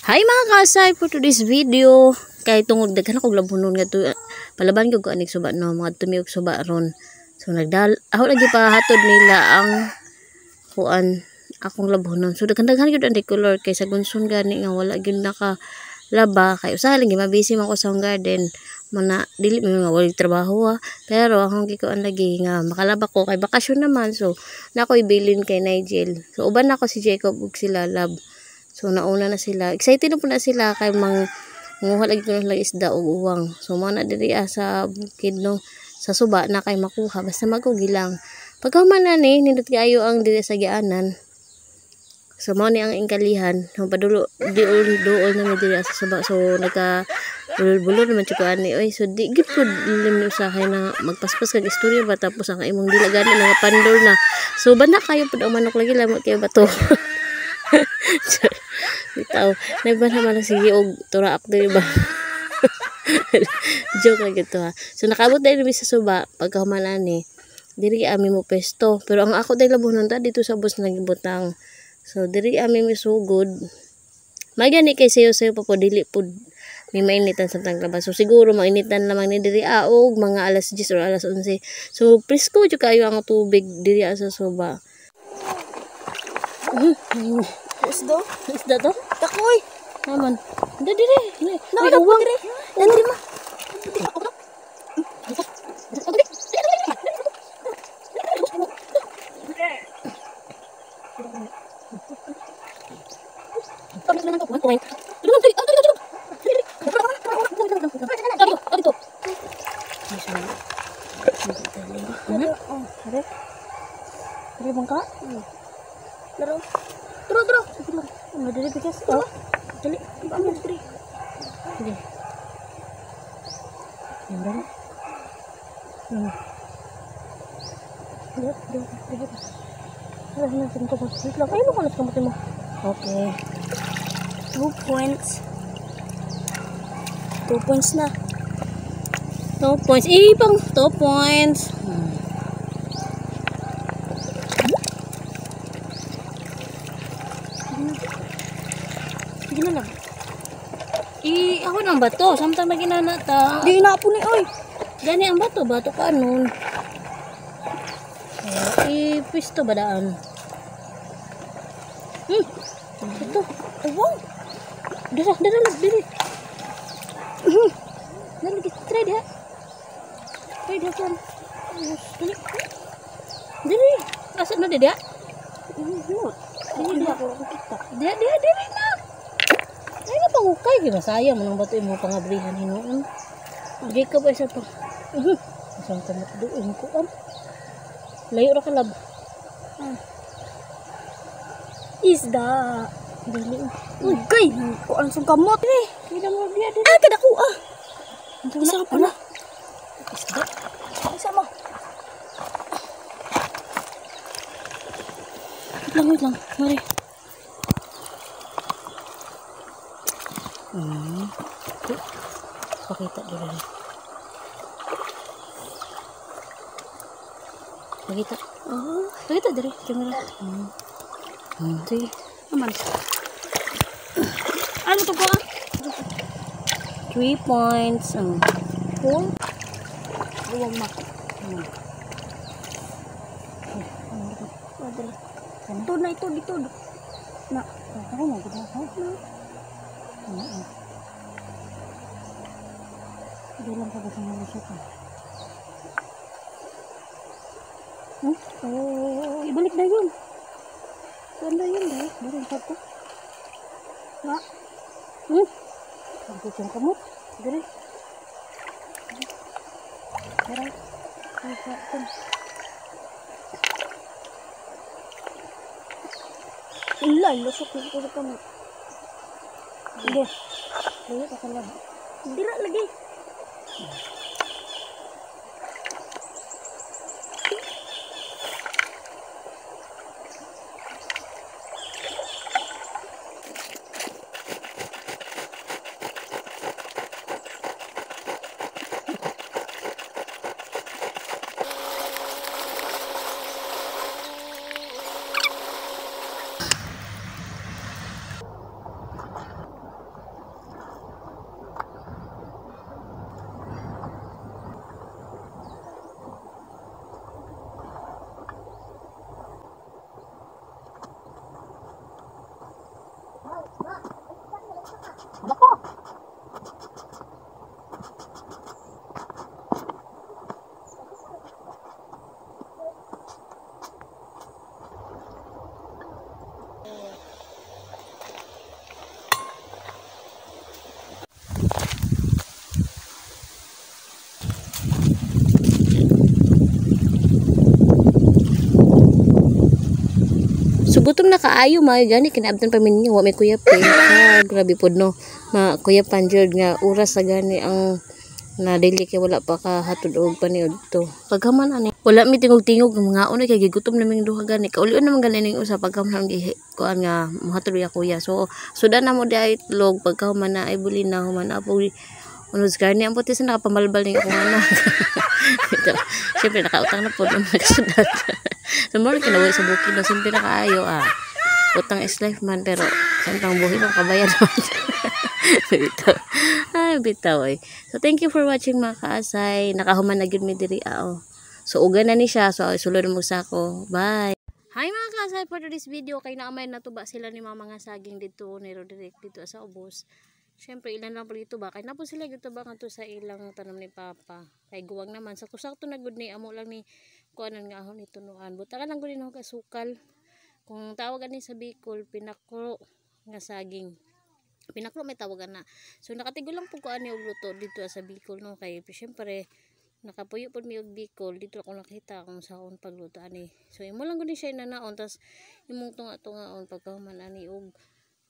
Hi mga kaasay, for today's video kay tungod daghan akong labhonon nga palaban ko anig suba no, mga tumiog suba ron. So nagdal ako lagi pahatod nila ang kuan akong labhonon. So daghan-daghan gyud ang color kay sa gunson gani nga wala gyud naka laba kay usahay lang mabisi man ko sa akong garden mana dili man nga walay trabaho ha. Pero akong gikuan lagi nga makalaba ko kay bakasyon naman, so na ako'y bilin kay Nigel. So uban na ako si Jacob ug sila lab. So nauna na sila. Excited na po na sila kay mang manguha lagi ko lang isda og uwang. So mo na diri sa bukid no, sa suba na kay makuha basta magugi lang. Pagkahuman na ni nindot kaayo ang diri sa gianan. So mo ni ang ingkalihan, ang padulo diul duol na mi diri sa suba. So nagka bulol-bulol naman jud ko ani oy. So di gid ko lim usahay na magpaspas kag istorya ba tapos ang imong dila gani nga pandol na. So banda kayo pud ang manok lagi lamot kayo bato. Bitaw, naiba naman ang sige og turaak diri ba. Joke lang gito ha. So nakaabot dahil mi sa suba pagkahuman ani. Diri ami mo pesto, pero ang ako dahil labunon ta dito sa bus nagibutang. So diri ami misugod. Magani kay sayo-sayo pa po dili pud may mainitan sa tang labas. So siguro mainitan lamang ni diri og mga alas 10 or alas 11. So presko jud kayo ang tubig diri sa suba. Isda? Isda to? Takoy! Naman. Hindi, diri. May uwang. Diri ma. Diri bangka? Laro. Tro, tro. Ano diri bigas? Oh. Dali. Ano diri? Sige. Yan. Dili, dili, dili. Wala na sa kamot. Wait lang. Ay, ano ka kamot mo? Okay. 2 points. 2 points na. 2 points. Eh, pang 2 points. Sige na lang. Eh, ako nang bato. Samtang maginana ta. Di na po ni oy. Gani ang bato, bato ka nun. Eh, pisto ba daan? Ito. Uwang. Dara, dara lang, diri. Dali, try diha. Try diha kan. Dali. Diri. Asa na diha? Dili diha ko kita. Diha, diha, diri na. Ay na pangukay di ba sayang man ang bato imo pangabrihan hinuon. Jacob ay sa to. Asang kamot doon ko am. Layo ra ka lab. Isda. Dili. Uy, kay, kuan sa kamot. Kita mo diha diri. Ah, kada ko ah. Isa pa na. Isda. Isa mo. Wait lang, wait lang. Mari. Pakita diri. Pakita. Oh, pakita diri camera. Sige. Aman. Ano to ko? 3 points. 4. Uwang ma. Oh, dali. Ito na ito dito. Na. Ako mo gud ako. Hindi lang pa ba sa mga Oh, ibalik na yun. Kuan na yun, dahil. Meron pa ko. Na. Ang kutsang kamot. Dali. Meron. Ilay, lusok na ko sa kamot. Hindi. Dali, kakalab. Dira lagi. So gutom na kaayo mga gani kinaabtan pa min wa may kuya pe. Ah, grabe pod no. Ma kuya panjud nga oras sa gani ang na dili kay wala pa ka hatod og paniud to. Pagkaman ani wala mi tingog-tingog mga una kay gigutom naming duha gani. Kaulion naman gani ning usa pagkaman gi kuan nga mohatod ya kuya. So sudan na mo di ay itlog pagkahuman na ay bulina human apo unod karne ang puti sa nakapamalbal ning akong anak. Siyempre nakautang na po nung nagsudat. So more kinabuhi sa bukid no, simple na kaayo ah. Utang is life man pero santang buhi lang kabayad man. Bitaw. Ay bitaw ay. So thank you for watching mga kaasay. Nakahuman na gyud mi diri ah, oh. So uga na ni siya. So sulod mo sako. Bye. Hi mga kaasay, for today's video kay naamay natuba sila ni mga saging dito ni Roderick dito sa ubos. Siyempre ilan lang pala ba kay napo sila gito ba ngadto sa ilang tanom ni Papa. Kay guwang naman sa kusakto na gud ni amo lang ni kuanan nga ahon ni tunuan. Buta lang gud ni ako asukal. Kung tawag ani sa Bicol pinakro nga saging. Pinakro may tawagan na. So nakatigol lang pud ko ani og luto dito sa Bicol no kay siyempre nakapuyo pud mi og Bicol dito ako nakita kung sa akong pagluto ani. So imo lang gud ni siya inanaon tas imong tunga-tungaon pagkahuman ani og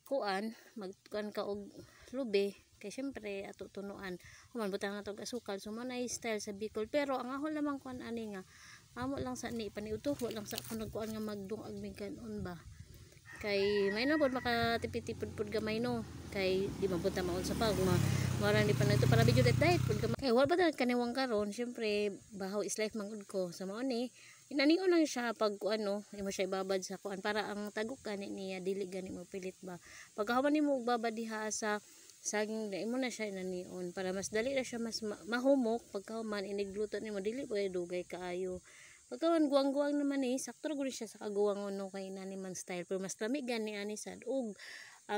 kuan magkuan ka og lubi kay syempre ato tunuan human butang nato og asukal. So mo na style sa Bicol pero ang ahon lamang kuan ani nga amo lang sa ni paniudto wa lang sa ako nagkuan nga magdung ag migkanon ba kay may na pod makatipid-tipid pod gamay no kay di man pud ta maon sa pag ma di pa na ito para video diet pod gamay kay wa ba ta kaniwang karon syempre bahaw is life man gud ko sa mao ni inanion lang siya pag ano imo siya ibabad sa kuan para ang tagok gani niya dili gani mo pilit ba pagkahuman nimo og babad diha sa saging na imo na siya inanion para mas dali na siya mas mahumok pagkahuman inigluto nimo dili po dugay kaayo pagkahuman guwang-guwang naman eh sakto ra gud siya sa kaguwang ono kay inani man style pero mas lami gani ani sad og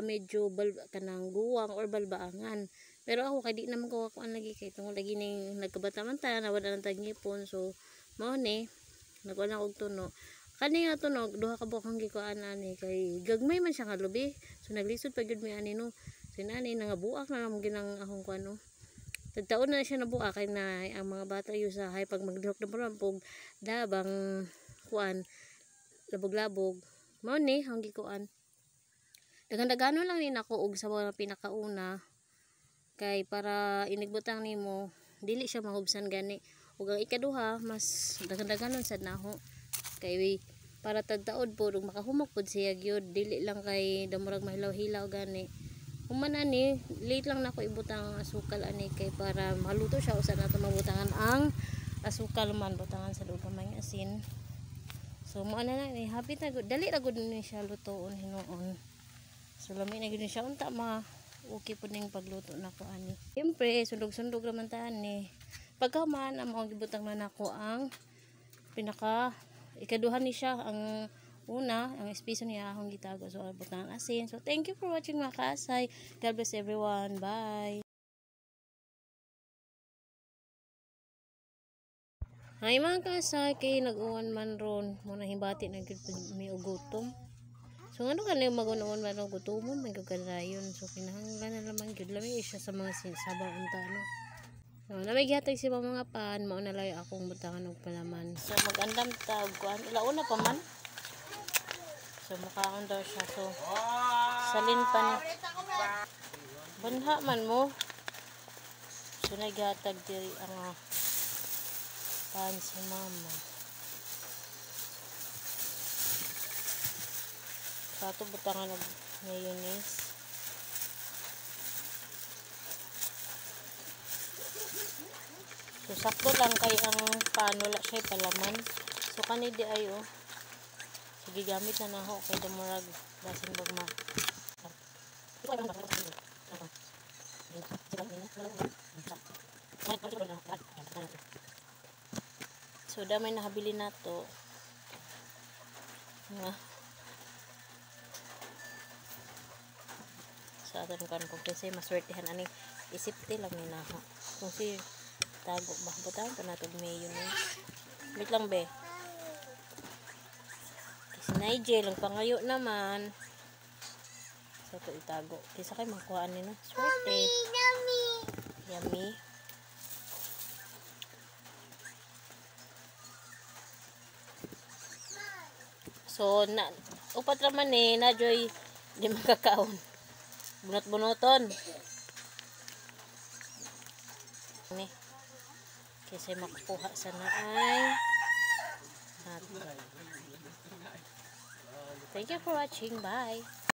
medyo kanang guwang or balbaangan pero ako kay di naman ko kuan lagi kay tungod lagi ning nagkabata man ta nawala nang tagngipon so mao ni nagkuan ako og tuno kani nga tunog duha ka buok ang gikuan ani kay gagmay man siya nga lubi so naglisod pa gyud mi ani no so nani nangabuak na lang ginang akong kuan no tagtaon na siya nabuak kay na ang mga bata yu sa hay pag maglihok na pud dabang kuan labog-labog mao ni ang gikuan daghan-daghano lang ni nako og sa mga pinakauna kay para inigbutang nimo dili siya mahubsan gani ug ang ikaduha mas daghan-daghanon sad naho kay para tagtaod pod ug makahumok pod siya gyud dili lang kay damurag mahilaw-hilaw gani human ani late lang nako ibutang ang asukal ani kay para maluto siya usa nato mabutangan ang asukal man butangan sa gamay nga asin so mo ana na ni happy na gud dali ra gud ni siya lutoon hinuon so lami na gud ni siya unta ma okay pud ning pagluto nako ani siyempre sundog-sundog ra man ta ani pagkahuman ang mga gibutang na nako ang pinaka ikaduha ni siya ang una ang espiso niya akong gitago so butangan asin. So thank you for watching mga kaasay. God bless everyone. Bye. Hi mga kaasay, kay nag-uwan man ron mo na himbati na gyud mi og gutom. So ngano kanay mag-uwan man og gutomon man gyud kadayon. So kinahanglan na lamang gyud lami siya sa mga sabaw unta no. So, na may gihatag si mga pan, mao na lay akong butangan og palaman. So mag-andam ta og kuan, ilauna pa man. So mukaon daw siya. So salin pa ni. Banha man mo. So naghatag diri ang pan si mama. So ato butangan og mayonnaise. So sakto lang kay ang pan wala siya palaman. So kani di ay oh. So gigamit na nako kay damurag basin bagma. So damay nahabili nato. Nga. Sa aton kan kung kinsay maswertehan ani, isipte lang ni nako. Kung si tago ba, butang pa nato mayonnaise. Wait lang, be. Si Nigel ang pangayo naman. Sa to itago. Kisa kay makuhaan ni, no? Swerte. Yummy. Yummy. So, na, upat raman eh, na Joy, di makakaon. Bunot-bunoton. Ni. Kasi makukuha sana ay. Thank you for watching. Bye.